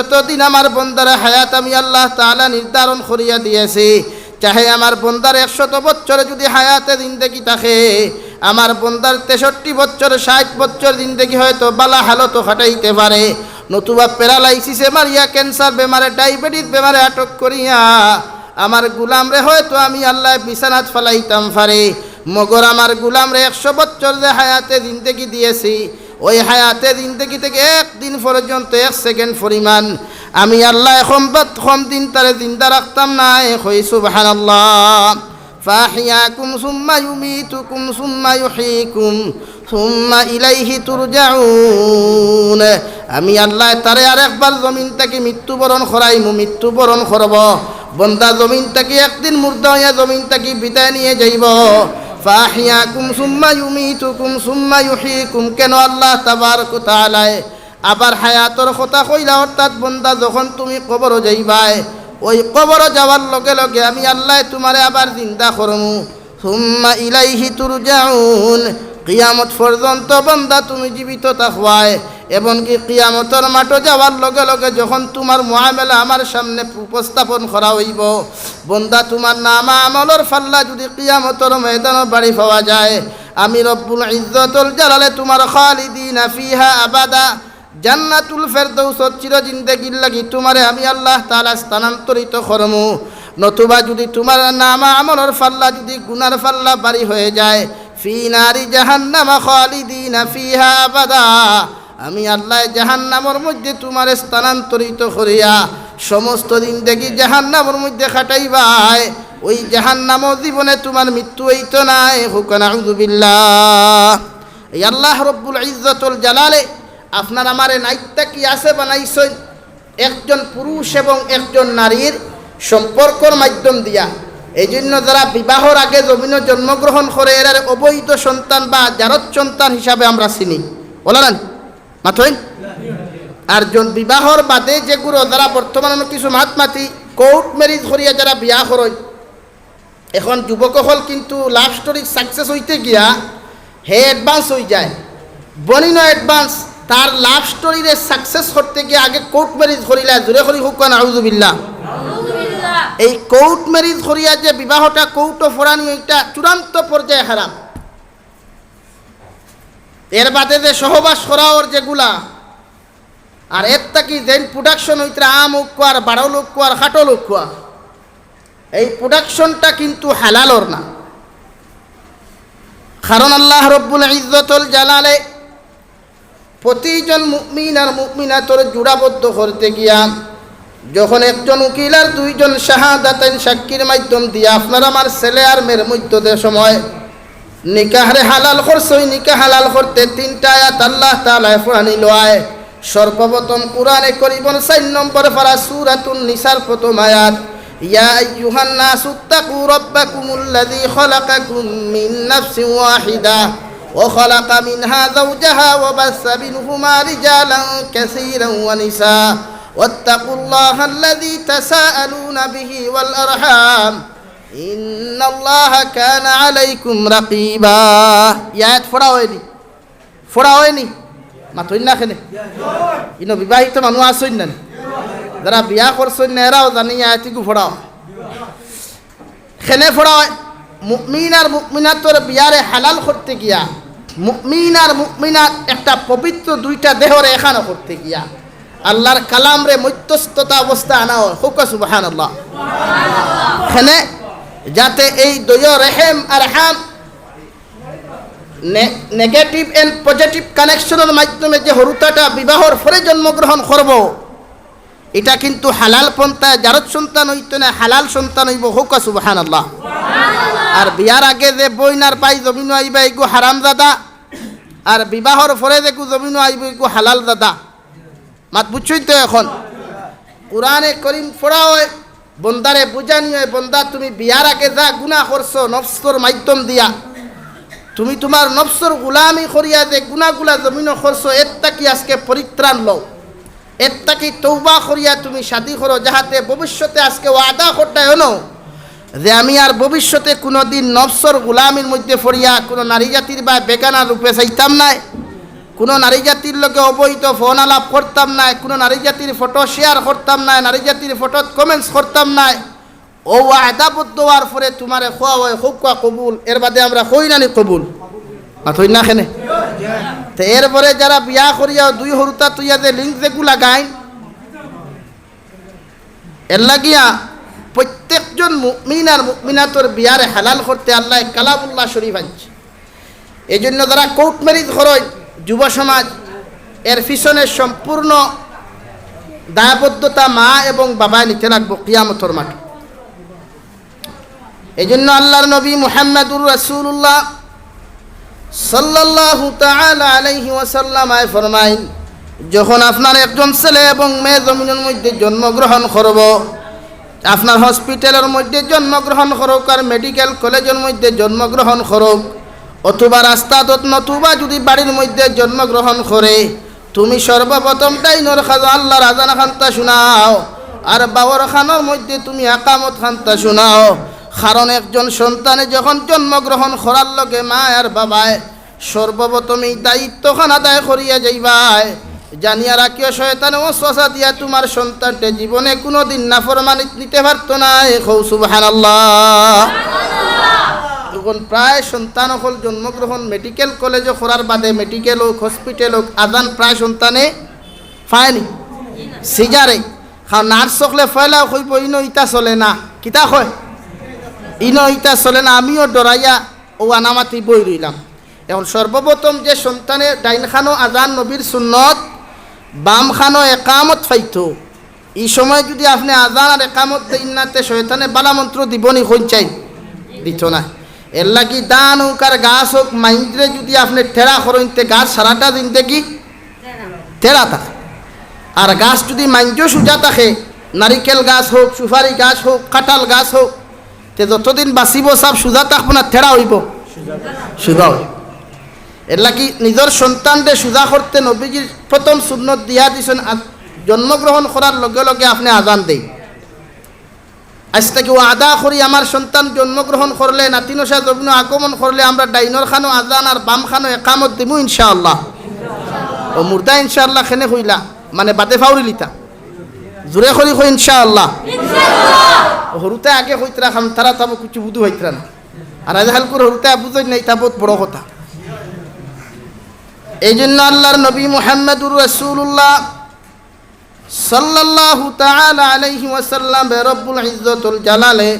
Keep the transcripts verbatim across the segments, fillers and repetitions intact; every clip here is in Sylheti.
যতদিন আমার বন্দার হায়াত আমি আল্লাহ তাআলা নির্ধারণ করিয়া দিয়েছি, চাহে আমার বন্দার একশত বছর যদি হায়াতে জিন্দেগি থাকে, আমার বন্দার তেষট্টি বছর, ষাট বছর জিন্দেগি হয়তো বালা হালতো কাটাইতে পারে, নতুবা প্যারালাইসিসে মারিয়া, ক্যান্সার বেমারে, ডায়াবেটিস বেমারে আটক করিয়া আমার গুলামরে হয়তো আমি আল্লাহ বিছানাত ফালাইতাম পারে, মগর আমার গুলামরে একশো বছর যে হায়াতে জিন্দেগি দিয়েছি, ওই হায়াতে জিন্দেগি থেকে একদিন পর্যন্ত, এক সেকেন্ড পরিমাণ আমি আল্লাহ কম বাত-, কম দিন তারে জিন্দা রাখতাম নায়। কই সুবহানাল্লাহ। فأحياكم ثم يميتكم ثم يحييكم ثم إليه ترجعون। আমি আল্লাহ তারে আরেকবার জমিন থাকি মৃত্যুবরণ করাইমু, মৃত্যুবরণ করব। বন্দা জমিন থাকি একদিন মুর্দা হইয়া জমিন থাকি বিদায় নিয়ে যাইব। فأحياكم ثم يميتكم ثم يحييكم। কেন আল্লাহ তাবারক ওয়া তাআলায় আবার হায়াতর কথা কইলা, অর্থাৎ বন্দা যখন তুমি কবরো যাইবায়, ওই কবরো যাওয়ার লগে লগে আমি আল্লাহ তোমারে আবার জিন্দা করমু। ثم إليه ترجعون। কিয়ামত পর্যন্ত বন্দা তুমি জীবিত থাকবায়, এমনকি কিয়ামতর মাঠো যাওয়ার লগে লগে যখন তোমার মুআমালা আমার সামনে উপস্থাপন করা হইব, বন্দা তোমার নামা আমলর পাল্লা যদি কিয়ামতর ময়দানো ভারী পাওয়া যায়, আমি রব্বুল ইজ্জতুল জালালে তোমার خالدين فيها أبدا, জান্নাতুল ফেরদৌসত চির জিন্দেগির লাগি তোমারে আমি আল্লাহ তাআলা স্থানান্তরিত করমু। নতুবা যদি তোমার নামা আমলর পাল্লা যদি গুনার পাল্লা ভারী হয়ে যায়, في نار جهنم خالدين فيها أبدا, আমি আল্লাহ জাহান্নামর মধ্যে তোমারে স্থানান্তরিত করিয়া সমস্ত জিন্দেগি জাহান্নামর মধ্যে কাটাইবায়। ওই জাহান্নামর জীবনে তোমার মৃত্যু হইতো নায়। কউক্কা নাউযুবিল্লাহ। এই আল্লাহ রব্বুল ইজ্জতুল জালালে আপনার আমারে নাইত থাকি আছে বানাইছইন, একজন পুরুষ এবং একজন নারীর সম্পর্কর মাধ্যম দিয়া। এই জন্য যারা বিবাহর আগে জমিনো জন্মগ্রহণ করে, এরারে অবৈধ সন্তান বা জারজ সন্তান হিসাবে আমরা চিনি। বলেন মাতইন। আর জন বিবাহর বাদে যেগুলো যারা বর্তমানে কিছু মাত মাতি কোর্ট ম্যারেজ করিয়া যারা বিয়া করইন, এখন যুবক অকল কিন্তু লাভ স্টোরি সাকসেস হইতে গিয়া হে অ্যাডভান্স হয়ে যায়, বনিনো অ্যাডভান্স। তার লাভ স্টোরিরে সাকসেস করতে গিয়া আগে কোর্ট ম্যারেজ করিলা, জোরে করি কউক্কা নাউযুবিল্লাহ। এই কোর্ট ম্যারেজ করিয়া যে বিবাহটা কোর্টও ফড়ানি, এটা চূড়ান্ত পর্যায়ে হারাম। এর বাদে যে সহবাস করা ওর যেগুলা, আর এর থাকি যেন প্রোডাকশন হইতরা আম উকুয়ার, বারো লুকুয়ার, খাটো লুকুয়া, এই প্রোডাকশনটা কিন্তু হালালর না। কারণ আল্লাহ রব্বুল ইজ্জতুল জালালে প্রতিজন মুমিন আর মুমিনাতর জোড়াবদ্ধ করতে গিয়া যখন একজন উকিল আর দুইজন শাহাদাতাইন সাক্ষীর মাধ্যম দিয়া আপনার আমার ছেলে আর মেয়ের মধ্যে যে সময় নিকাহরে হালাল করছে, ওই নিকাহ হালাল করতে তিনটা আয়াত আল্লাহ তাআলায় ফড়ানি লয়। সর্বপ্রথম কোরআনে করিমর চার নম্বর পারা সূরাতুন নিসার প্রথম আয়াত, يا أيها الناس اتقوا ربكم الذي خلقكم من نفس واحدة وخلق منها زوجها وبث منهما رجالا كثيرا ونساء واتقوا الله الذي تساءلون به والأرحام إن الله كان عليكم رقيبا। এই আয়াত ফড়া অয়নি? ফড়া অয়নি? মাতইন না কেনে? ইনো বিবাহিত মানুষ আছইন না নি? যারা বিয়া করছইন না, এরাও জানি আয়াতিগু ফড়া অয়। কেনে ফড়া অয়? মুমিন আর মুমিনাতর বিয়ারে হালাল করতে গিয়া, মুমিন আর মুমিনাত একটা পবিত্র দুইটা দেহরে একখানো করতে গিয়া, আল্লাহর কালামরে মধ্যস্থতা অবস্থা আনা অয়। কউক্কা সুবহানাল্লাহ। কেনে যাতে এই দুইও রেহেম আর হাম নে-, নেগেটিভ এন্ড পজিটিভ কানেকশনর মাধ্যমে যে হুরুতাটা বিবাহর পরে জন্মগ্রহণ করব, এটা কিন্তু হালাল পন্থায় জারজ সন্তান হইতো না, হালাল সন্তান হইব। কউক্কা সুবহানাল্লাহ। আর বিয়ার আগে যে বইন আর ভাই জমিনো আইবা, এগু হারামজাদা, আর বিবাহর পরে যেগু জমিনো আইব, এগু হালালজাদা। মাত বুঝছইন তো? এখন কোরআনে করিম ফড়া অয়, বন্দারে বুঝানি অয়, বন্দা, তুমি বিয়ার আগে যা গুনাহ করছো নফসর মাধ্যম দিয়া, তুমি তুমার নফসর গুলামি করিয়া যে গুনাহগুলা জমিনো করছো, এর থাকি আজকে পরিত্রাণ লও, এর থাকি তওবা করিয়া তুমি শাদি করো, যাহাতে ভবিষ্যতে আজকে ওয়াদা করতায় অনো যে আমি আর ভবিষ্যতে কুনুদিন নফসর গুলামির মধ্যে পড়িয়া কুনু নারী জাতির বা বেগানা রূপে চাইতাম নায়। কুনু নারী জাতির লগে অবৈধ ফোন আলাপ করতাম নায়, কুনু নারী জাতির ফটো শেয়ার করতাম নায়, নারী জাতির ফটোত কমেন্টস করতাম নায়। অউ ওয়াদাবদ্ধ অওয়ার পরে তুমারে কওয়া অয়, কউক্কা কবুল, এর বাদে আমরা কই না নি কবুল? মাতইন না কেনে? তে এরপরে যারা বিয়া করিয়া দুই হুরুতা থইয়া যে লিংক যেগু লাগাইন, এরলাগিয়া প্রত্যেকজন মুমিন আর মুমিনাতর বিয়ারে হালাল করতে আল্লায় কালামুল্লাহ শরীফ আনছে। এইজন্য যারা কোর্ট ম্যারেজ করইন যুব সমাজ, এর পিছনে সম্পূর্ণ দায়বদ্ধতা মা এবং বাবায় নিতে লাগবো কিয়ামতর মাঠে। এইজন্য আল্লাহর নবী মুহাম্মাদুর রাসূলুল্লাহ সাল্লাল্লাহু তাআলা আলাইহি ওয়াসাল্লাম আয় ফরমাইন, যখন আপনার একজন ছেলে এবং মেয়ে জমিনর মধ্যে জন্মগ্রহণ করবো, আপনার হসপিটালর মধ্যে জন্মগ্রহণ করউক আর মেডিকেল কলেজর মধ্যে জন্মগ্রহণ করউক, অথবা রাস্তাত, নতুবা যুদি বাড়ির মধ্যে জন্মগ্রহণ করে, তুমি সর্বপ্রথম ডাইনর কানো আল্লাহর আজান খান্তা শুনাও, আর বাওর কানোর মধ্যে তুমি একামত খান্তা শুনাও। কারণ একজন সন্তানে যখন জন্মগ্রহণ করার লগে মা আর বাবায় সর্বপ্রথম এই দায়িত্বখান আদায় করিয়া যাইবায়। জানিয়া রাখিও, শয়তানে ওয়াসওয়াসা দিয়া তুমার সন্তানরে জীবনে কুনুদিন নাফরমানিত নিতে পারতো নায়। কও সুবহানাল্লাহ। এখন প্রায় সন্তান অকল জন্মগ্রহণ মেডিকেল কলেজো করার বাদে, মেডিকেল অউক, হসপিটাল অউক, আজান প্রায় সন্তানে পায়নি। সিজারে, কারণ নার্স অকলে পয়লাউ কইবো, "ইনো ইতা চলে না।" কিতা কয়? "ইনো ইতা চলে না।" আমিও ডরাইয়া অউ আনামাতি বই রইলাম। এখন সর্বপ্রথম যে সন্তানে ডাইন কানো আজান নবীর সুন্নত, বাম কানো একামত পাইতো, ই সময় যুদি আপনে আজান আর একামত দেইন না, তে শয়তানে বালা মন্ত্র দিবো নি? কইন চাই, দিতো নায়। এরলাগি ধান অউক আর গাছ অউক, মাইনষরে যুদি আপনে টেড়া করইন, তে গাছ সারাটা জিন্দেগি টেড়া থাকে। আর গাছ যুদি মাইনষও সুজা থাকে, নারিকেল গাছ অউক, সুপারি গাছ অউক, কাঁঠাল গাছ অউক, তে যতদিন বাচিবো সব সুজা থাকবো না, টেড়া অইবো, সুজা অইবো। এরলাগি নিজর সন্তানরে সুজা করতে নবীজির প্রথম সুন্নত দিয়া দিছইন, আ-, জন্মগ্রহণ করার লগে লগে আপনে আজান দেইন। আইজ থাকি ওয়াদা করি, আমার সন্তান জন্মগ্রহণ করলে, নাতি নশা জমিনো আগমন করলে, আমরা ডাইনর কানো আজান আর বাম কানো একামত দিমু ইনশাআল্লাহ। ও মুর্দা ইনশাআল্লাহ কেনে কইলা, মানে বাদে ফাউরিলিতা। জোরে করি কই ইনশাআল্লাহ। হুরুতায় আগে কইতরা, কারণ তারা তাবো কিছু বুঝু পাইতরা না। আর আইজ কাইলকুর হুরুতায় বুঝইন না, ইতা বউত বড় কথা। এইজন্য আল্লাহর নবী মুহাম্মাদুর রাসূলুল্লাহ সাল্লাল্লাহু তাআলা আলাইহি ওয়াসাল্লামরে রব্বুল ইজ্জতুল জালালে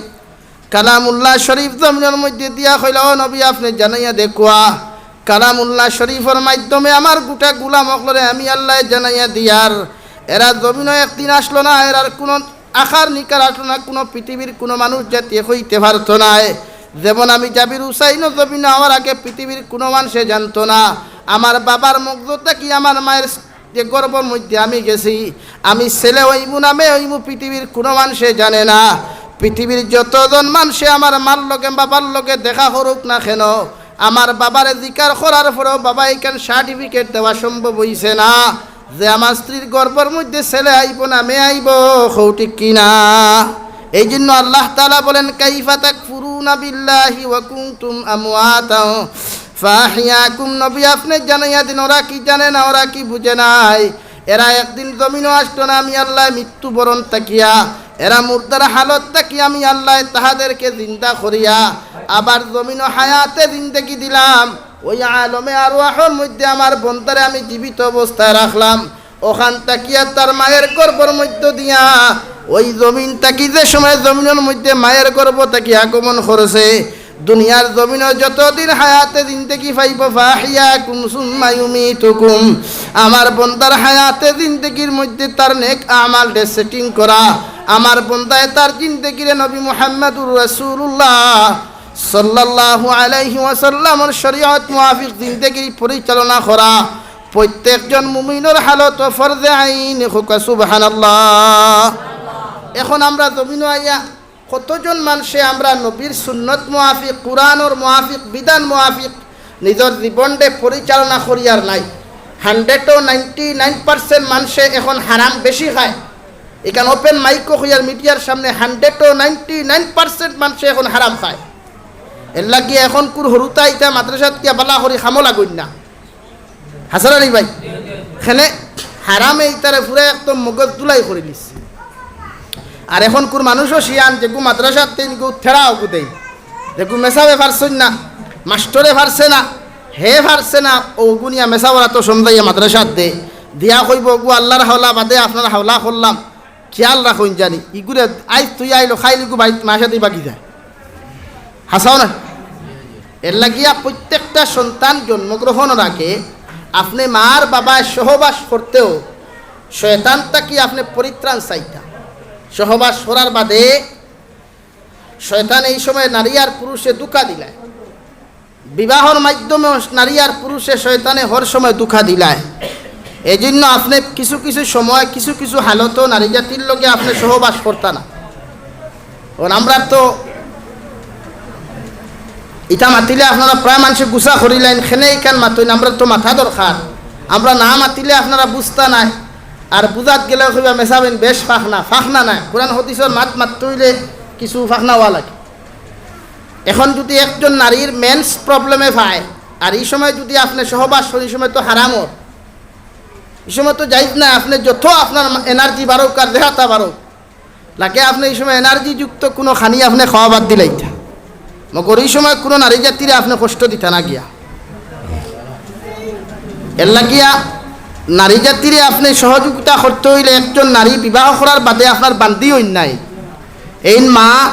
কালামুল্লাহ শরীফ জমিনর মধ্যে দিয়া কইলা, "ও নবী, আপনে জানাইয়া দেখউক্কা, কালামুল্লাহ শরীফর মাধ্যমে আমার গুটা গুলাম অকলরে আমি আল্লায় জানাইয়া দিয়ার। এরা জমিনো একদিন আছলো না, এরার কুনু আকার নিকার আছলো না, কুনু পৃথিবীর কুনু মানুষ জাতিয়ে কইতে পারতো নায়। যেমন আমি জাবির হুসাইন জমিনো আওয়ার আগে পৃথিবীর কুনু মানষে জানতো না। আমার বাবার মগজ থাকি আমার মায়ের যে গর্ভর মধ্যে আমি গেছি, আমি ছেলে অইমু না মেয়ে অইমু পৃথিবীর কুনু মানষে জানে না। পৃথিবীর যতজন মানষে আমার মার লগে বাবার লগে দেখা করুক না কেনে, আমার বাবারে জিকার করার পরেও বাবায় ইখান সার্টিফিকেট দেওয়া সম্ভব অইছে না যে আমার স্ত্রীর গর্ভর মধ্যে ছেলে আইবো না মেয়ে আইবো।" কও ঠিক কি না? এইজন্য আল্লাহ তাআলা বলেন, "কাইফা তাকফুরুনা বিল্লাহি ওয়া কুনতুম আমওয়াতান ফাআহইয়াকুম।" নবী, আপনে জানাইয়া দিন, ওরা কি জানে না, ওরা কি বুঝে নাই? এরা একদিন জমিনো আছলো না, আমি আল্লায় মৃত্যুবরণ থাকিয়া, এরা মুর্দার হালত থাকি আমি আল্লায় তাহাদেরকে জিন্দা করিয়া আবার জমিনো হায়াতে জিন্দেগি দিলাম। ওই আলমে আরওয়াহর মধ্যে আমার বন্দারে আমি জীবিত অবস্থায় রাখলাম। ওখান থাকিয়া তার মায়ের গর্ভর মধ্য দিয়া ওই জমিন থাকি, যে সময় জমিনর মধ্যে মায়ের গর্ভ থাকি আগমন করছে, দুনিয়ার জমিনো যতদিন হায়াতে জিন্দেগি পাইবো, ফাহিয়াকুম সুম্মা ইউমিতুকুম। আমার বন্দার হায়াতে জিন্দেগির মধ্যে তার নেক আমালরে সেটিং করা, আমার বন্দায় তার জিন্দেগিরে নবী মুহাম্মাদুর রাসূলুল্লাহ সাল্লাল্লাহু আলাইহি ওয়াসাল্লামর শরীয়ত মুআফিক জিন্দেগি পরিচালনা করা, প্রত্যেকজন মুমিনর হালত ফরজে আইন। কউক্কা সুবহানাল্লাহ। এখন আমরা জমিনো আইয়া কতজন মানষে আমরা নবীর সুন্নত মুআফিক, কুরআনর মুআফিক, বিধান মুআফিক নিজর জীবনরে পরিচালনা করিয়ার নাই। হান্ড্রেডো নাইনটি নাইন পার্সেন্ট মানষে এখন হারাম বেশি খায়। ইখান ওপেন মাইকো কইয়ার মিডিয়ার সামনে, হান্ড্রেডো নাইনটি নাইন পার্সেন্ট মানষে এখন হারাম খায়। এরলাগি এখনকুর হুরুতা ইতা মাদ্রাসাত গিয়া বালা করি কামো লাগইন না। হাছানা নি ভাই? খেনে হারামে ইতারে পুরা একদম মগজ ধুলাই করিলিছে। আর অখনকুর মানুষও শিয়ান, যেগু মাদ্রাসাত দেইন, ইগু তেড়া অগু দেইন। যেগু মেসাবে পারছইন না, মাস্টরে পারছে না, হে পারছে না, অগুনিয়া মেসাবর আতো সমজাইয়া মাদ্রাসাত দে, দিয়া কইবো, "অগু আল্লার হাওলা বাদে আপনার হাওলা করলাম, খিয়াল রাখইন জানি।" ইগুরে আইজ থুইয়া আইলো, কাইল ইগু বাড়িত মার সাথে বাকি যায়। হাছাও না? এরলাগিয়া প্রত্যেকটা সন্তান জন্মগ্রহণর আগে আপনে মার বাবায় সহবাস করতেও শয়তান থাকি আপনে পরিত্রাণ চাইতা। সহবাস করার বাদে শয়তান এই সময় নারী আর পুরুষে ধুকা দিলায়। বিবাহর মাধ্যমে নারী আর পুরুষে শয়তানে হর সময় ধুকা দিলায়। এই জন্য আপনে কিছু কিছু সময়, কিছু কিছু হালতো নারী জাতির লগে আপনে সহবাস করতা না। অখন আমরা তো ইতা মাতিলে আপনারা প্রায় মানষে গুসা করিলাইন, খেনে ইখান মাতইন, আমরা তো মাতা দরকার। আমরা না মাতিলে আপনারা বুঝতা নায়, আর বুঝাত গেলে কইবা, "মেসাবিন বেশ ফাখনা।" ফাখনা নায়, কোরআন হদিসর মাত মাততে অইলে কিছু ফাখনা অওয়া লাগে। অখন যুদি একজন নারীর মেন্স প্রবলেমে পায়, আর ই সময় যুদি আপনে সহবাস করইন, ই সময় তো হারামর, ই সময় তো জাইজ নায়। আপনে যত আপনার এনার্জি বাড়উক আর দেহাতা বাড়উক, লাগে আপনে ই সময় এনার্জি যুক্ত কুনু খানি আপনে খাওয়া বাদ দিলাইতা, মগর ই সময় কুনু নারী জাতিরে আপনে কষ্ট দিতা না গিয়া। এরলাগিয়া নারী জাতিরে আপনে সহযোগিতা করতে অইলে একজন নারী বিবাহ করার বাদে আপনার বান্দি অইন নায়। এইন মা,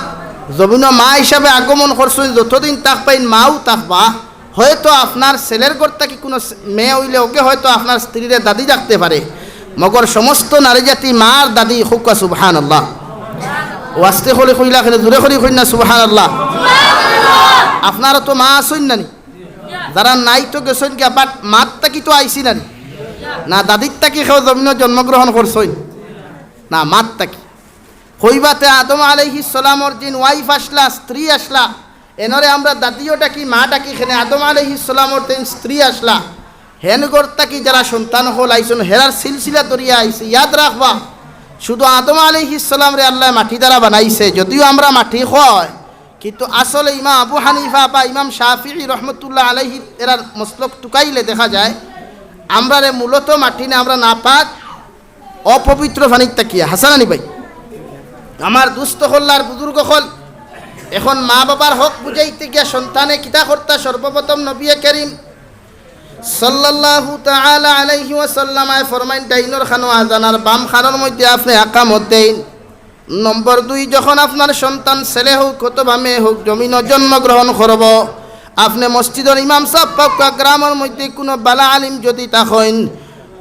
জমিনো মা হিসাবে আগমন করছইন, যতদিন থাকবা এইন মাউ থাকবা। হয়তো আপনার ছেলের ঘর থাকি কুনু ছে-, মেয়ে অইলে অগে হয়তো আপনার স্ত্রীরে দাদি ডাকতে পারে, মগর সমস্ত নারী জাতি মার দাদি। কউক্কা সুবহানাল্লাহ। অউ আস্তে করি কইলা কেনে, জোরে করি কইন না সুবহানাল্লাহ। আপনারও তো মা আছইন না নি, যারা নাই তো গেছইন গিয়া, but মাত থাকি তো আইছি না নি। না দাদির থাকি কেউ জমিনো জন্মগ্রহণ করছইন, না মাত থাকি। কইবা তে আদম আলাইহিস সালামর যেইন ওয়াইফ আছলা, স্ত্রী আছলা, এনরে আমরা দাদিও ডাকি, মা ডাকি কেনে? আদম আলাইহিস সালামর যেইন স্ত্রী আছলা, হেন ঘর থাকি যারা সন্তান অকল আইছইন, হেরার সিলসিলা ধরিয়া আইছে। ইয়াদ রাখবা, শুধু আদম আলাইহিস সালামরে আল্লায় মাটি দ্বারা বানাইছে, যদিও আমরা মাটি কই, কিন্তু আসলে ইমাম আবু হানিফা বা ইমাম শাফিঈ রহমতুল্লাহ আলাইহি এরার মসলক তুকাইলে দেখা যায়, আমরারে মূলত মাটি না, আমরা নাপাক, অপবিত্র পানির থাকিয়া। হাছা না নি ভাই? আমার দুস্ত অকল আর বুজুর্গ অকল, এখন মা বাবার হক বুঝাইতে গিয়া সন্তানে কিতা করতা? সর্বপ্রথম নবী করিম সাল্লাল্লাহু তাআলা আলাইহি ওয়াসাল্লাম আয় ফরমাইন, ডাইনর কানো আজান আর বাম কানর মধ্যে আপনে আকামত দেইন। নম্বর দুই, যখন আপনার সন্তান ছেলে হউক অথবা মেয়ে হউক, জমিনো জন্মগ্রহণ করবো, আপনে মসজিদর ইমাম সাব পাউক্কা, গ্রামর মধ্যে কুনু বালা আলিম যুদি থাকইন,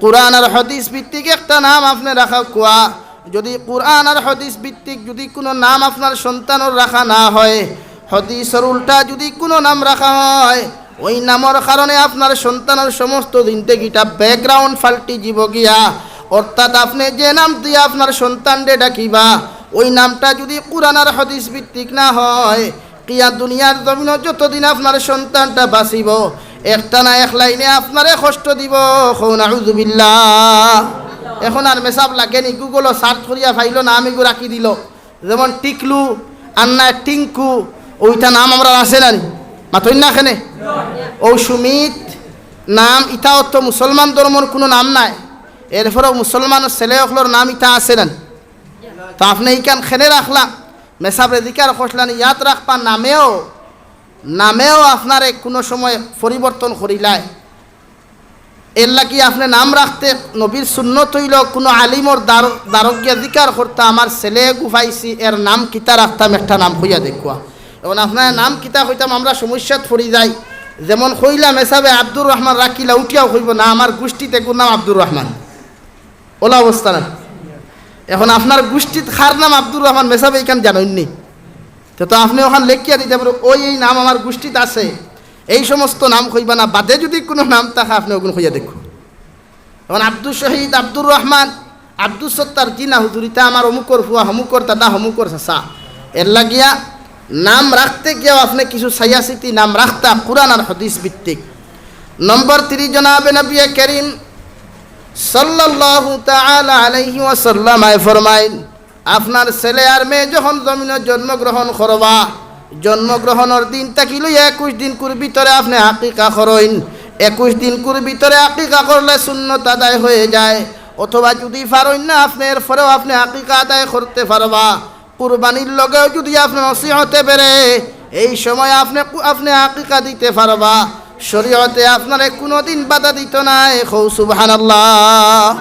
কুরআন আর হাদিস ভিত্তিক একটা নাম আপনে রাখাউক্কা। যুদি কুরআন আর হাদিস ভিত্তিক যুদি কুনু নাম আপনার সন্তানর রাখা না হয়, হাদিসর উল্টা যুদি কুনু নাম রাখা হয়, ওই নামর কারণে আপনার সন্তানর সমস্ত জিন্দেগিটা background পাল্টি যিবো গিয়া। অর্থাৎ আপনে যে নাম দিয়া আপনার সন্তানরে ডাকিবা, ওই নামটা যুদি কুরআন আর হাদিস ভিত্তিক না হয়, কিয়া দুনিয়ার জমিনো যতদিন আপনার সন্তানটা বাঁচিবো, একটা না এক লাইনে আপনারে কষ্ট দিবো। কও নাউজুবিল্লাহ। এখন আর মেসাব লাগে নি, Google-ও search করিয়া পাইলো, নাম এগু রাখি দিলো। যেমন টিকলু, আর না টিঙ্কু, অউ ইতা নাম আমরার আছে না নি? মাতইন না কেনে? অউ সুমিত নাম, ইতাও তো মুসলমান ধর্মর কুনু নাম নায়, এরপরেও মুসলমানর ছেলে অকলর নাম ইতা আছে না নি? তো আপনে ইখান কেনে রাখলা? মেসাবরে জিকার করছলা নি, ইয়াদ রাখবা, নামেও, নামেও আপনারে কুনু সময় পরিবর্তন করিলায়। এরলাগি আপনে নাম রাখতে নবীর সুন্নত অইলো, কুনু আলিমর দ্বার-, দ্বারো গিয়া জিকার করতা, "আমার ছেলে এগু পাইছি, এর নাম কিতা রাখতাম, একটা নাম কইয়া দেউক্কা।" এখন আপনারে নাম কিতা কইতাম, আমরা সমস্যাত পড়ি যাই। যেমন কইলা মেসাবে আব্দুর রহমান রাখিলা, উঠিয়াও কইবো, "না, আমার গুষ্টিত এগুর নাম আব্দুর রহমান।" অলা অবস্থা না? এখন আপনার গুষ্টিত কার নাম আব্দুর রহমান, মেসাবে ইখান জানইন নি? তে তো আপনে অখান লেখিয়া দিতা পারইন, "ওই এই নাম আমার গুষ্টিত আছে।" এই সমস্ত নাম কইবা না, বাদে যুদি কুনু নাম থাকে আপনে অগুন কইয়া দেউক্কা। এখন আব্দুর শহীদ, আব্দুর রহমান, আব্দুস সত্তার, জি না হুজুর, ইতা আমার অমুকর ফুয়া, হমুকর দাদা, হমুকর চাচা। এরলাগিয়া নাম রাখতে গিয়াও আপনে কিছু চাইয়া চিতি নাম রাখতা, কুরআন আর হাদিস ভিত্তিক। নম্বর তিন, জনাবে নবী করিম সাল্লাল্লাহু তাআলা আলাইহি ওয়াসাল্লাম আয় ফরমাইন, আপনার ছেলে আর মেয়ে যখন জমিনো জন্মগ্রহণ করবা, জন্মগ্রহণর দিন থাকি লইয়া একুশ দিনকুর ভিতরে আপনে আকিকা করইন। একুশ দিনকুর ভিতরে আকিকা করলে সুন্নত আদায় হয়ে যায়। অথবা যুদি পারইন না আপনে, এরপরেও আপনে আকিকা আদায় করতে পারবা। কুরবানির লগেও যুদি আপনে নসিহতে বেড়ে, এই সময় আপনে কু-, আপনে আকিকা দিতে পারবা। শরীয়তে আপনারে কুনুদিন বাধা দিতো নায়। কও সুবহানাল্লাহ।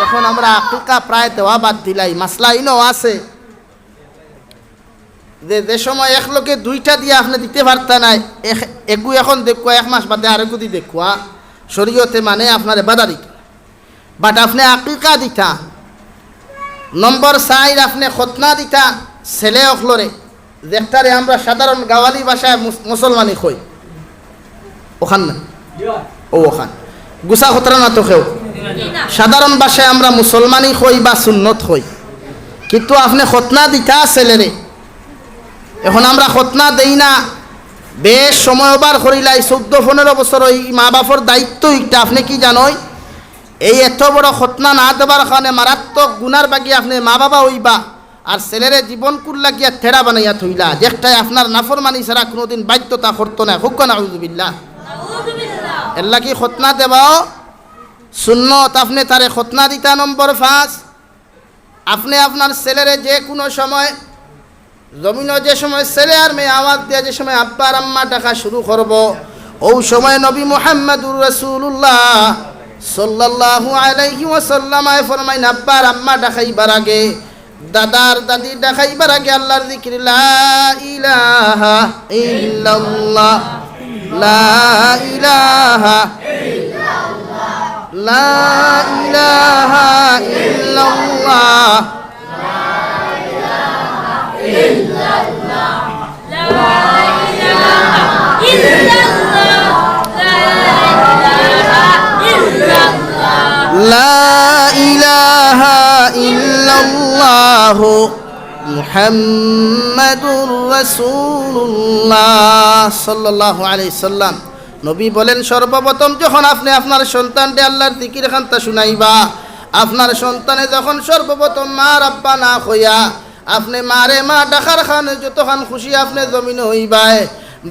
এখন আমরা আকিকা প্রায় দেওয়া বাদ দিলাই, মাসলা ইনো আছে। যে, যে সময় এক লগে দুইটা দিয়া আপনে দিতে পারতা নায়, এক, এগু এখন দেখুয়া, এক মাস বাদে আরেকগু দি দেখুয়া, শরীয়তে মানে আপনারে বাধা দিত। But আপনে আকিকা দিতা, নম্বর চাইর আপনে খতনা দিতা ছেলে অকলরে, যেটারে আমরা সাধারণ গাওয়ালি ভাষায় মুস-, মুসলমানি কই। অখান না? অউ অখান। গুছা খতরা না তো কেউ। সাধারণ ভাষায় আমরা মুসলমানি কই বা সুন্নত কই। কিন্তু আপনে খতনা দিতা ছেলেরে। এখন আমরা খতনা দেই না, বেশ সময় ওভার করিলাই, চৌদ্দ পনেরো বছর ওই মা বাপর দায়িত্ব একটা। আপনে কি জানইন? এই এত বড় খতনা না দেবার কারণে মারাত্মক গুনার বাগি আপনে মা বাবা অইবা। আর ছেলেরে জীবনকুর লাগিয়া তেড়া বানাইয়া থইলা, যেটায় আপনার নাফরমানি ছাড়া কুনুদিন বাধ্যতা করতো নায়। কউক্কা নাউজুবিল্লাহ। এরলাগি খতনা দেওয়াও সুন্নত, আপনে তারে খতনা দিতা নম্বর পাঁচ। আপনে আপনার ছেলেরে যে কুনু সময় জমিনো যে সময় ছেলে আর মেয়ে আওয়াজ দিয়া যে সময় আব্বা আর আম্মা ডাকা শুরু করবো, অউ সময় নবী মুহাম্মাদুর রাসূলুল্লাহ সাল্লাল্লাহু আলাইহি ওয়াসাল্লাম আয় ফরমাইন, আব্বা আর আম্মা ডাকাইবার আগে, দাদা আর দাদি ডাকাইবার আগে আল্লার জিকির, লা ইলাহা ইল্লাল্লাহ, লা ইলাহা, লা ইলাহা ইল্লাল্লাহ। লা ইলাহা ইল্লাল্লাহু মুহাম্মাদুর রাসূলুল্লাহ সাল্লাল্লাহু আলাইহি সাল্লাম। নবী বলেন, সর্বপ্রথম যখন আপনে আপনার সন্তানরে আল্লার জিকির খান্তা শুনাইবা, আপনার সন্তানে যখন সর্বপ্রথম মা রাব্বানা কইয়া, আপনে মারে মা ডাকার কারণে যতখান খুশি আপনে জমিনো অইবায়,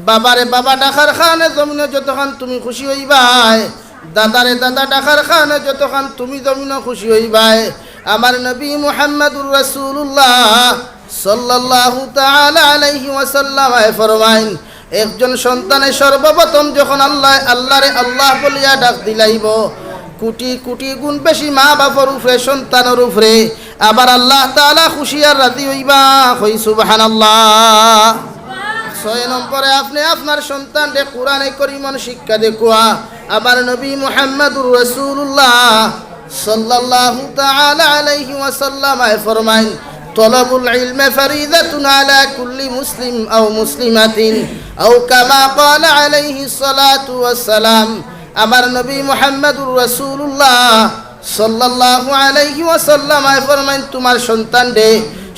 বাবারে বাবা ডাকার কারণে জমিনো যতখান তুমি খুশি অইবায়, দাদারে দাদা ডাকার কারণে যতখান তুমি জমিনো খুশি অইবায়। আমার নবী মুহাম্মাদুর রাসূলুল্লাহ সাল্লাল্লাহু তাআলা আলাইহি ওয়াসাল্লাম আয় ফরমাইন, একজন সন্তানে সর্বপ্রথম যখন আল্লাহ, আল্লারে আল্লাহ বলিয়া ডাক দিলাইবো, কোটি কোটি গুণ বেশি মা বাপর উপরে, সন্তানর উপরে আবার আল্লাহ তাআলা খুশি আর রাজি অইবা। কই সুবহানাল্লাহ। ছয় নম্বরে, আপনে আপনার সন্তানরে কোরআনে করিমর শিক্ষা দেখুয়া। আবার নবী মুহাম্মাদুর রাসূলুল্লাহ সাল্লাল্লাহু তাআলা আলাইহি ওয়াসাল্লাম আয় ফরমাইন, তলবুল ইলমে ফারিদাতুন আলা কুল্লি মুসলিম আও মুসলিমাতিন, আও কামা ক্বালা আলাইহিস সালাতু ওয়াস সালাম। আমার নবী মুহাম্মাদুর রাসূলুল্লাহ সাল্লাল্লাহু আলাইহি ওয়াসাল্লাম আয় ফরমাইন, তুমার সন্তানরে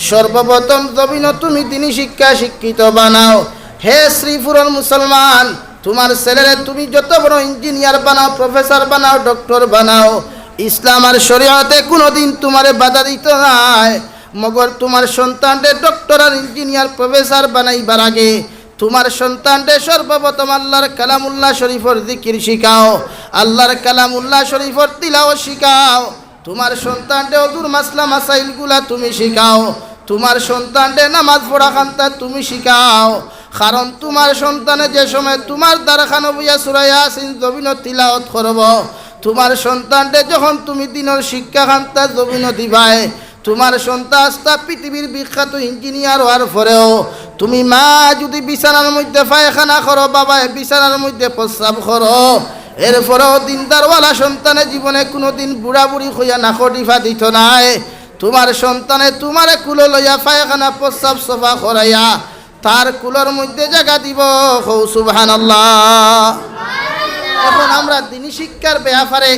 সর্বপ্রথম জমিনো তুমি দিনী শিক্ষা শিক্ষিত বানাও। হে শ্রীপুরর মুসলমান, তুমার ছেলেরে তুমি যত বড় ইঞ্জিনিয়ার বানাও, প্রফেসর বানাও, ডক্টর বানাও, ইসলাম আর শরীয়তে কুনুদিন তুমারে বাধা দিতো নায়। মগর তুমার সন্তানরে ডক্টর আর ইঞ্জিনিয়ার, প্রফেসর বানাইবার আগে তুমার সন্তানরে সর্বপ্রথম আল্লার কালামুল্লাহ শরীফর জিকির শিখাও, আল্লার কালামুল্লাহ শরীফর তিলাওয়াত শিখাও। তুমার সন্তানরে অজুর মাসলা মাসাইলগুলা তুমি শিখাও, তুমার সন্তানরে নামাজ পড়া খান্তা তুমি শিখাও। কারণ তুমার সন্তানে যে সময় তুমার দ্বারখানো বইয়া সূরা ইয়াসিন জমিনো তিলাওয়াত করবো, তুমার সন্তানরে যখন তুমি দিনর শিক্ষা খান্তা জমিনো দিবায়, তুমার সন্তান আস্তা পৃথিবীর বিখ্যাত ইঞ্জিনিয়ার অওয়ার পরেও তুমি মা যুদি বিছানার মধ্যে পায়খানা করো, বাবায় বিছানার মধ্যে প্রস্রাব করো, এরপরেও দিনদারওয়ালা সন্তানে জীবনে কুনুদিন বুড়া বুড়ি কইয়া নাকো টিপা দিতো নায়। তুমার সন্তানে তুমারে কুলো লইয়া পায়খানা প্রস্রাব সাফা করাইয়া তার কুলর মধ্যে জাগা দিবো। কও সুবহানাল্লাহ। এখন আমরা দিনী শিক্ষার ব্যাপারে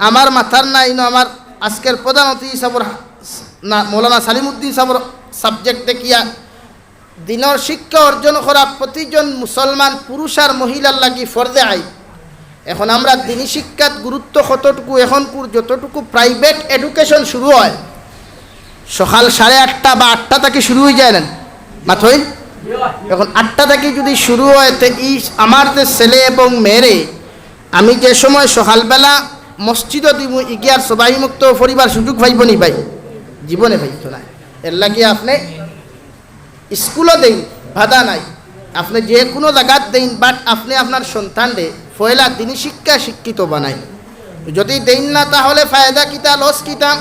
আমার মাথার নাই, ইনো আমার আজকের প্রধান অতিথি সাবর না, মৌলানা সালিমউদ্দিন সাবর subject দেখিয়া দিনর শিক্ষা অর্জন করা প্রতিজন মুসলমান পুরুষ আর মহিলার লাগি ফরজে আইন। এখন আমরা দিনী শিক্ষাত গুরুত্ব কতটুকু, এখনকুর যতটুকু private education শুরু অয়, সকাল সাড়ে আটটা বা আটটা থাকি শুরু অইযায় না, মাতইন? এখন আটটা থাকি যুদি শুরু অয়, তে ই আমার যে ছেলে এবং মেয়েরে আমি যে সময় সকালবেলা মসজিদো দিমু, ইগিয়ার সবাই মুক্ত পরিবার সুযোগ পাইবো নি ভাই? জীবনে পাইতো না। এর লাগি আপনে স্কুলো দেইন, বাধা নাই। আপনে যে কোনো জাগাত দেইন, but আপনে আপনার সন্তানরে পয়লা দিনী শিক্ষা শিক্ষিত বানাইন। যদি দেইন না, তাহলে ফায়দা কিতা, লস কিতা?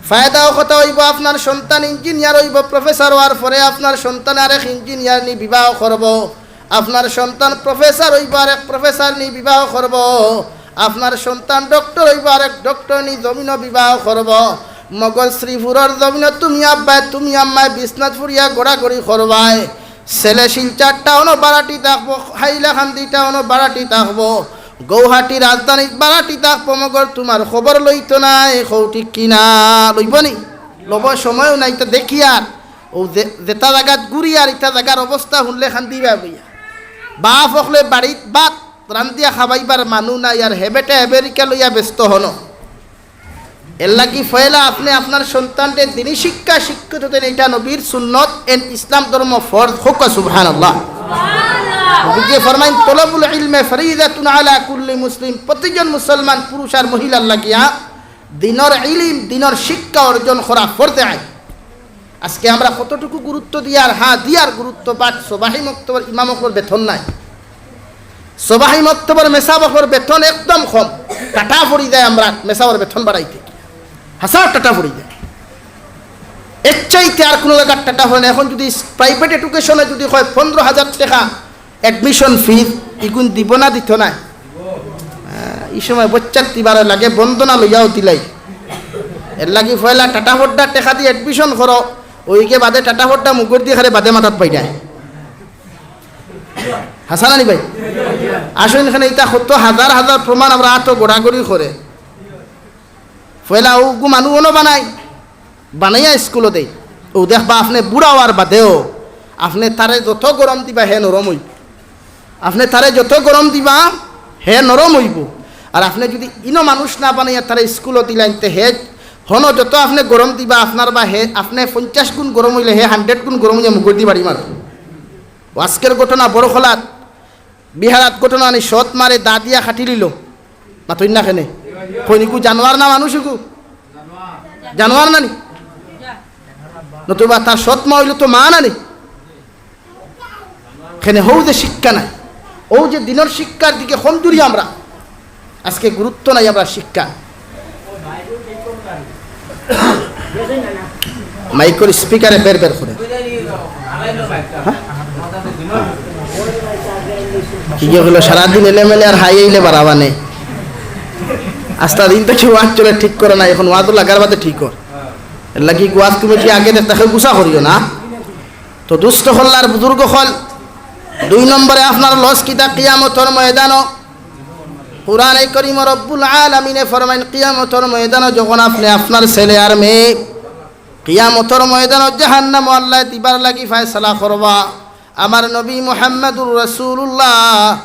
ফায়দাও কথা অইবো, আপনার সন্তান ইঞ্জিনিয়ার অইবো, প্রফেসর অওয়ার পরে আপনার সন্তান আরেক ইঞ্জিনিয়ার নি বিবাহ করবো, আপনার সন্তান প্রফেসর অইবো, আরেক প্রফেসর নি বিবাহ করবো, আপনার সন্তান ডক্টর অইবো, আরেক ডক্টর নি জমিনো বিবাহ করবো। মগর শ্রীপুরর জমিনো তুমি আব্বায়, তুমি আম্মায় বিছনাত ফুড়িয়া গড়াগড়ি করবায়। ছেলে শিলচর টাউনো বাড়াটি থাকবো, হাইলাকান্দি টাউনো বাড়াটি থাকবো, গৌহাটি রাজধানীত বাড়াটি থাকবো, মগর তুমার খবর লইতো নায়। কও ঠিক কি না? লইবো নি? লব সময়ও নাই। তো দেখি আর ও যে-, যেটা জাগাত ঘুরি আর ইটা জাগার অবস্থা হুনলে কান্দিবা বইয়া। বাপ অকলে বাড়িত ভাত রান্দিয়া খাবাইবার মানু নাই, আর হেবেটা আমেরিকা লইয়া ব্যস্ত হনো। এর লাগি পয়লা আপনে আপনার সন্তানরে দিনী শিক্ষা শিক্ষিত দেন, ইটা নবীর সুন্নত, এন ইসলাম ধর্ম ফরজ। কউক্কা সুবহানাল্লাহ। নবীজি ফরমাইন, "তলবুল ইলমে ফরিদাতুন আলা কুল্লি মুসলিম", প্রতিজন মুসলমান পুরুষ আর মহিলার লাগিয়া দিনর ইলিম, দিনর শিক্ষা অর্জন করা ফরজে আইন। আজকে আমরা কতটুকু গুরুত্ব দিয়ার, হ্যাঁ, দিয়ার গুরুত্ব, but সবাহি মক্তবর ইমাম অকলর বেতন নাই। সবাহি মক্তবর মেসাব অকলর বেতন একদম কম। টাটা পড়ি যায় আমরা মেসাবর বেতন বাড়াইতে। হাজার টাটা পড়ি যায়। এর চাইতে আর কোনো জাগার টাটা পড়ে না। এখন যদি private education-এ যদি কয় পনেরো হাজার টাকা admission fees, ইগুন দিবো না দিতো নায়? আহ, ই সময় বচ্চার তিবারে লাগে বন্দনা লইয়াও দিলাই। এর লাগি পয়লা টাটা পড়ডা টেকা দি admission করো, ওইগে বাদে টাটা পড়ডা মুগুর দি খারে বাদে মাথাত পাই যায়। হাছা না নি ভাই? আসইন এখানে ইতা কত হাজার হাজার প্রমাণ আমরা আতো গড়াগড়ি করে। পয়লা ওগু মানু অনো বানাই, বানাইয়া স্কুলো দেই। ও দেখবা, আপনে বুড়া অওয়ার বাদেও আপনে তারে যত গরম দিবা, হে নরম অইবো। আপনে তারে যত গরম দিবা, হে নরম অইবো। আর আপনে যদি ইনো মানুষ না বানাইয়া তারে স্কুলো দিলাইন, তে হে হনো যত আপনে গরম দিবা, আপনার বা হে, আপনে পঞ্চাশ গুণ গরম অইলে হে hundred গুণ গরম অইয়া মুগুর দি বাড়ি মারবো। ও আজকের ঘটনা বড়খলাত, বিহারাত ঘটনা নি, সৎ মারে দা দিয়া কাটি লিলো। মাতইন না কেনে? কইন ইগু জানোয়ার না মানুষ ইগু? জানোয়ার না নি? নতুবা তার সৎ মা অইলো তো মা না নি? কেনে হউ যে শিক্ষা নাই, অউ যে দিনর শিক্ষার দিকে কমজুরি আমরা, আজকে গুরুত্ব নাই আমরা শিক্ষা। মাইকর speaker-এ বের বের করে। হ্যাঁ? কি যে হলো, সারাদিন এলেমেলে আর হাই আইলে বাড়াবা নেই। আস্তা দিন তো কেউ ওয়াজ চলে ঠিক করে না, এখন ওয়াজও লাগার বাদে ঠিক কর। এর লাগি ওয়াজ কমিটি আগে দেখতে কেউ গুসা করিও না। তো দুস্ত অকল আর বুজুর্গ অকল, দুই নম্বরে আপনার লস কিতা? কিয়ামতর ময়দানো কুরআনে করিম রব্বুল আলামিনে ফরমাইন, কিয়ামতর ময়দানো যখন আপনে আপনার ছেলে আর মেয়ে কিয়ামতর ময়দানো জাহান্নামো আল্লায় দিবার লাগি ফয়সালা করবা, আমার নবী মুহাম্মাদুর রাসূলুল্লাহ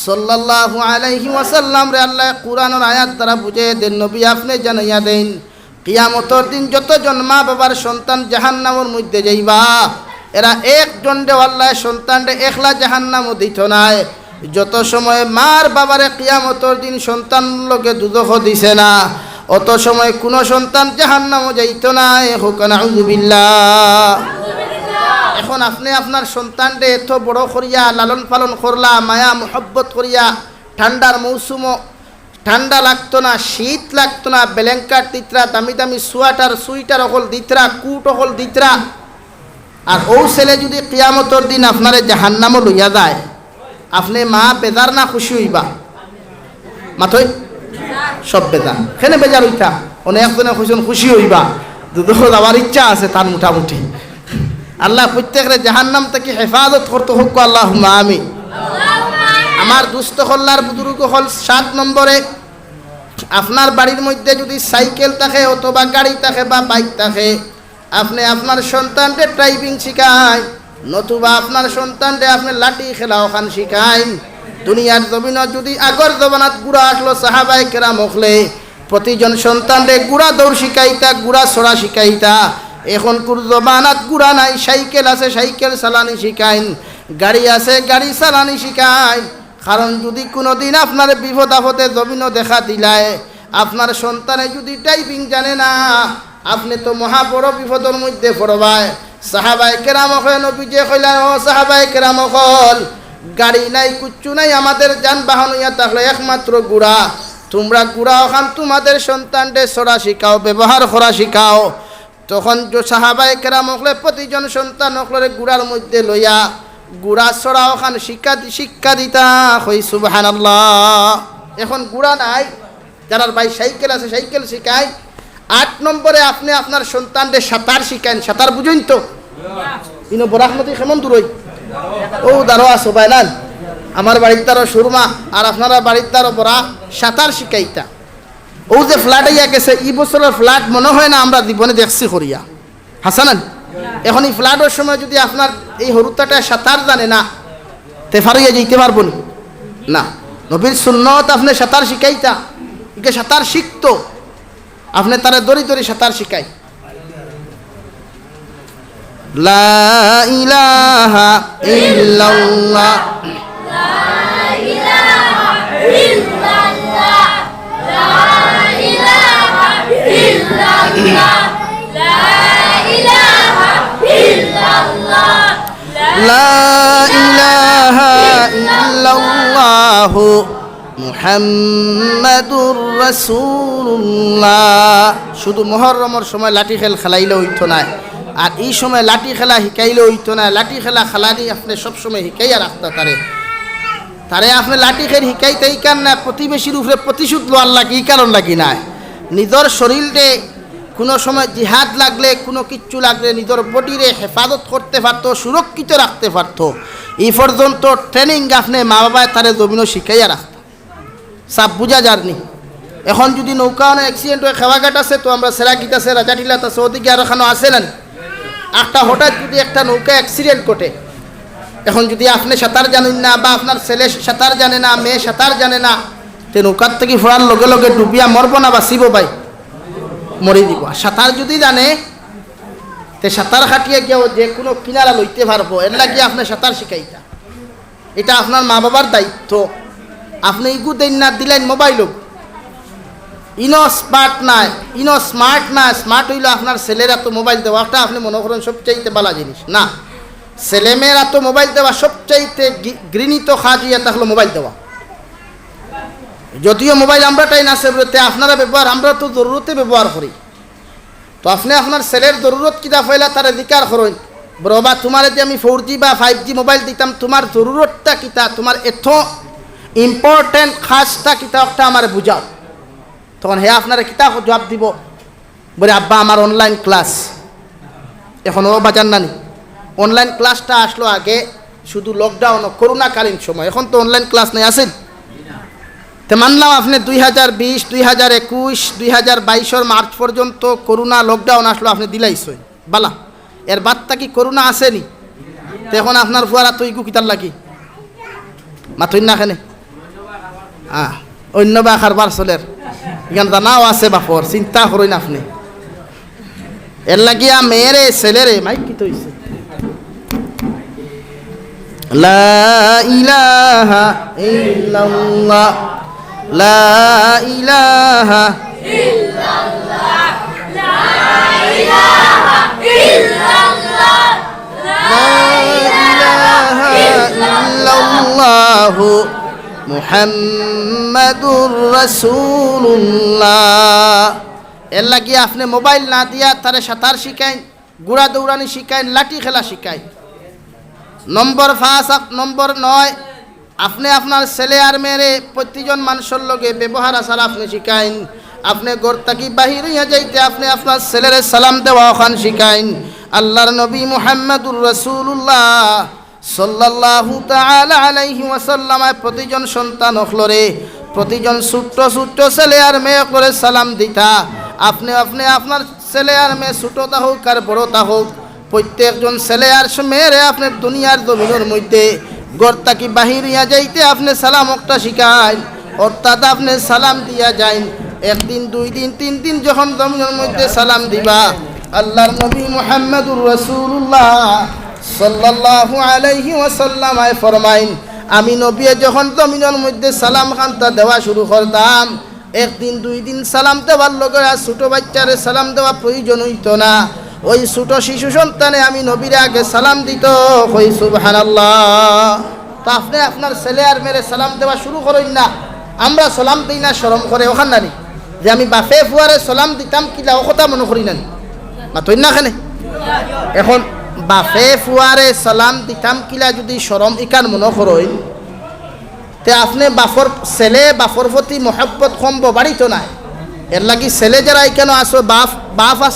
সাল্লাল্লাহু আলাইহি ওয়াসাল্লামরে আল্লায় কুরআনর আয়াত দ্বারা বুঝাইয়া দেইন, নবী আপনে জানাইয়া দেইন, কিয়ামতর দিন যতজন মা-বাবার সন্তান জাহান্নামর মধ্যে যাইবা, এরা একজনরেও আল্লায় সন্তানরে একলা জাহান্নামো দিতো নায়। যত সময় মার বাবারে কিয়ামতর দিন সন্তান লগে দুজখো দিছে না, অত সময় কুনু সন্তান জাহান্নামো যাইতো নায়। কউক্কা নাউজুবিল্লাহ। এখন আপনে আপনার সন্তানরে এত বড় করিয়া লালন পালন করলা, মায়া মহব্বত করিয়া, ঠান্ডার মৌসুমো ঠান্ডা লাগতো না, শীত লাগতো না, blanket দিতরা, দামি দামি সোয়েটার, সুইটার অকল দিতরা, কুট অকল দিতরা। আর অউ ছেলে যদি কিয়ামতর দিন আপনারে জাহান্নামো লইয়া যায়, আপনে মা বেজার না খুশি অইবা? মাতইন, সব বেজার। কেনে বেজার অইতা? অনেক জনে কইছইন খুশি অইবা, দুজখো যাওয়ার ইচ্ছা আছে তার মোটামুটি। আল্লায় প্রত্যেকরে জাহান্নাম থাকি হেফাজত করতো, কউক্কা আল্লাহুম্মা আমিন। আমার দুস্ত অকল আর বুজুর্গ অকল, সাত নম্বরে, আপনার বাড়ির মধ্যে যদি সাইকেল থাকে অথবা গাড়ি থাকে বা বাইক থাকে, আপনে আপনার সন্তানরে ড্রাইভিং শিখাইন, নতুবা আপনার সন্তানরে আপনে লাঠি খেলা অখান শিখাইন। দুনিয়ার জমিনো যদি আগর জমানাত ঘুড়া আছলো, সাহাবায়ে কেরাম অকলে প্রতিজন সন্তানরে ঘুড়া দৌড় শিখাইতা, ঘুড়া চড়া শিখাইতা। এখনকুর জমানাত ঘুড়া নাই, সাইকেল আছে, সাইকেল চালানি শিখাইন, গাড়ি আছে, গাড়ি চালানি শিখাইন। কারণ যুদি কুনুদিন আপনার বিপদ আপদে জমিনো দেখা দিলায়, আপনার সন্তানে যুদি ড্রাইভিং জানে না, আপনে তো মহা বড় বিপদর মধ্যে পড়বায়। সাহাবায়ে কেরাম অকলে নবীজিয়ে কইলা, "ও সাহাবায়ে কেরাম অকল, গাড়ি নাই, কুচ্ছু নাই, আমাদের যানবাহন অইয়া থাকলো একমাত্র ঘুড়া। তুমরা ঘুড়া অখান তুমাদের সন্তানরে চড়া শিখাও, ব্যবহার করা শিখাও।" তখন যে সাহাবায়ে কেরাম অকলে প্রতিজন সন্তান অকলরে ঘুড়ার মধ্যে লইয়া ঘুড়া চড়া অখান শিক্ষা দি-, শিক্ষা দিতা। কই সুবহানাল্লাহ। এখন ঘুড়া নাই, যারার বায় সাইকেল আছে, সাইকেল শিখাই। আট নম্বরে আপনে আপনার সন্তানরে সাঁতার শিখাইন। সাঁতার বুঝইন তো? ইনো বরাক নদী কেমন দূরই? অউ দারো আছো বায় নান। আমার বাড়ির দারো সুরমা, আর আপনারার বাড়ির দারো বরাক, সাঁতার শিখাইতা। অউ যে flood আইয়া গেছে, ই বছরর flood মনো হয় না আমরা জীবনে দেখছি করিয়া। হাছা নানি? এখন ই flood-অর সময় যুদি আপনার এই হুরুতাটায় সাঁতার জানে না, তে পার অইয়া যাইতে পারবো নি? না। নবীর সুন্নত আপনে সাঁতার শিখাইতা, ইগে সাঁতার শিখতো, আপনে তারে ধরি ধরি সাঁতার শিখাই। লা ইলাহা ইল্লাল্লাহ। লা ইলাহা ইল্লাল্লাহু মুহাম্মাদুর রাসূলুল্লাহ। শুধু মহররমর সময় লাঠি খেল খেলাইলে অইতো নায়, আর ই সময় লাঠি খেলা হিকাইলে অইতো নায়। লাঠি খেলা খেলানি আপনে সব সময় হিকাইয়া রাখতা তারে। তারে আপনে লাঠি খেল হিকাইতা ই কারণ নায়, প্রতিবেশীর উপরে প্রতিশোধ লওয়ার লাগি, ই কারণ লাগি নায়। নিজর শরীলরে কুনু সময় জিহাদ লাগলে, কুনু কিচ্ছু লাগলে নিজর বডিরে হেফাজত করতে পারতো, সুরক্ষিত রাখতে পারতো। ই পর্যন্ত ট্রেনিং আপনে মা বাবায় তারে জমিনো শিখাইয়া রাখতা। সাফ বুঝা যারনি? এখন যুদি নৌকা অনো accident অয়, খেওয়াঘাট আছে তো, আমরা সেরাকিত আছে, রাজাটিলাত আছে, অদিকে আরো খানো আছে নানি? একটা হঠাৎ যুদি একটা নৌকা accident ঘটে, এখন যুদি আপনে সাঁতার জানইন না বা আপনার ছেলে সাঁতার জানে না, মেয়ে সাঁতার জানে না, তে নৌকাত থাকি পড়ার লগে লগে ডুবিয়া মরবো না বাঁচিবো ভাই? মরি দিবো। আর সাঁতার যুদি জানে, তে সাঁতার কাটিয়া গিয়াও যে কুনু কিনারা লইতে পারবো, এর লাগি আপনে সাঁতার শিখাইতা। ইটা আপনার মা বাবার দায়িত্ব। আপনে ইগু দেইন না, দিলাইন মোবাইল অগু। ইনো smart নায়, ইনো smart নায়, smart অইলো আপনার ছেলের আতো মোবাইল দেওয়া, একটা আপনে মনো করইন সবচাইতে বালা জিনিস। না, ছেলে মেয়ের আতো মোবাইল দেওয়া সবচাইতে ঘৃ-, ঘৃণিত কাজ অইয়া থাকলো মোবাইল দেওয়া। যদিও মোবাইল আমরার টাইন আছে বুলে, তে আপনারা ব্যবহার, আমরা তো জরুরতে ব্যবহার করি। তো আপনে আপনার ছেলের জরুরত কিতা পয়লা তারে জিকার করইন, "বাবা, তুমারে যে আমি four G বা five G মোবাইল দিতাম, তুমার জরুরতটা কিতা, তুমার এত important কাজটা কিতা, একটা আমারে বুঝাও।" তখন হে আপনারে কিতা জবাব দিবো? বলে, "আব্বা, আমার online class।" এখন অউ বাজার নানি, online classটা আসলো আগে শুধু lockdown, করোনাকালীন সময়, এখন তো online class নাই, আছে নি? তে মানলাম আপনে দুই হাজার বিশ, দুই হাজার একুশ, দুই হাজার বাইশর মার্চ পর্যন্ত করোনা lockdown আসলো, আপনে দিলাইছইন, বালা। এর বাদ থাকি করোনা আছে নি? তে এখন আপনার ফুয়ার আতো ইগু কিতার লাগি? মাতইন না কেনে? আহ, অইন্য বা কারবার চলের। ইখান জানাও আছে বাপর, চিন্তা করইন আপনে। এর লাগিয়া মেয়েরে, ছেলেরে, মাইক কিতা অইছে? লা ইলাহা ইল্লাল্লাহ, লা ইলাহা ইল্লাল্লাহ, লা ইলাহা ইল্লাল্লাহু মুহাম্মাদুর রাসূলুল্লাহ। এর লাগি আপনে মোবাইল না দিয়া তারে সাঁতার শিখাইন, ঘুড়া দৌড়ানি শিখাইন, লাঠি খেলা শিখাইন। নম্বর পাঁচ, আপ-, নম্বর নয়, আপনে আপনার ছেলে আর মেয়েরে প্রতিজন মানুষর লগে ব্যবহার আচার আপনে শিখাইন। আপনে ঘর থাকি বাহির অইয়া যাইতে আপনে আপনার ছেলেরে সালাম দেওয়া অখান শিখাইন। আল্লাহর নবী মুহাম্মাদুর রাসূলুল্লাহ সাল্লাল্লাহু তাআলা আলাইহি ওয়াসাল্লামে প্রতিজন সন্তান অকলরে, প্রতিজন ছোট্ট ছোট্ট ছেলে আর মেয়ে অকলরে সালাম দিতা। আপনে, আপনে আপনার ছেলে আর মেয়ে ছোট থাকউক আর বড় থাকউক, প্রত্যেকজন ছেলে আর মেয়েরে আপনে দুনিয়ার জমিনর মধ্যে ঘর থাকি বাহির অইয়া যাইতে আপনে সালাম একটা শিখাইন, অর্থাৎ আপনে সালাম দিয়া যাইন। একদিন, দুই দিন, তিন দিন যখন জমিনর মধ্যে সালাম দিবা, আল্লাহর নবী মুহাম্মাদুর রাসূলুল্লাহ সাল্লাল্লাহু আলাইহি ওয়াসাল্লামে ফরমাইন, আমি নবীয়ে যখন জমিনর মধ্যে সালাম খান্তা দেওয়া শুরু করতাম, একদিন দুই দিন সালাম দেওয়ার লগে আর ছোট বাচ্চারে সালাম দেওয়া প্রয়োজন অইতো না। ওই ছোট শিশু সন্তানে আমি নবীরে আগে সালাম দিত। কই সুবহানাল্লাহ। তো আপনে আপনার ছেলে আর মেয়েরে সালাম দেওয়া শুরু করইন না। আমরা সালাম দেই না শরম করে, অখান নানি? যে আমি বাফে ফুয়ারে সালাম দিতাম কিলা, অউ কথা মনো করি নানি? মাতইন না কেনে? এখন বাফে ফুয়ারে সালাম দিতাম কিলা যুদি শরম ইখান মনো করইন, তে আপনে বাফর, ছেলে বাফর প্রতি মহব্বত কমবো, বাড়িতো নায়। এরলাগি ছেলে যারা ইখানো আছো, বাফ, বাফ আছ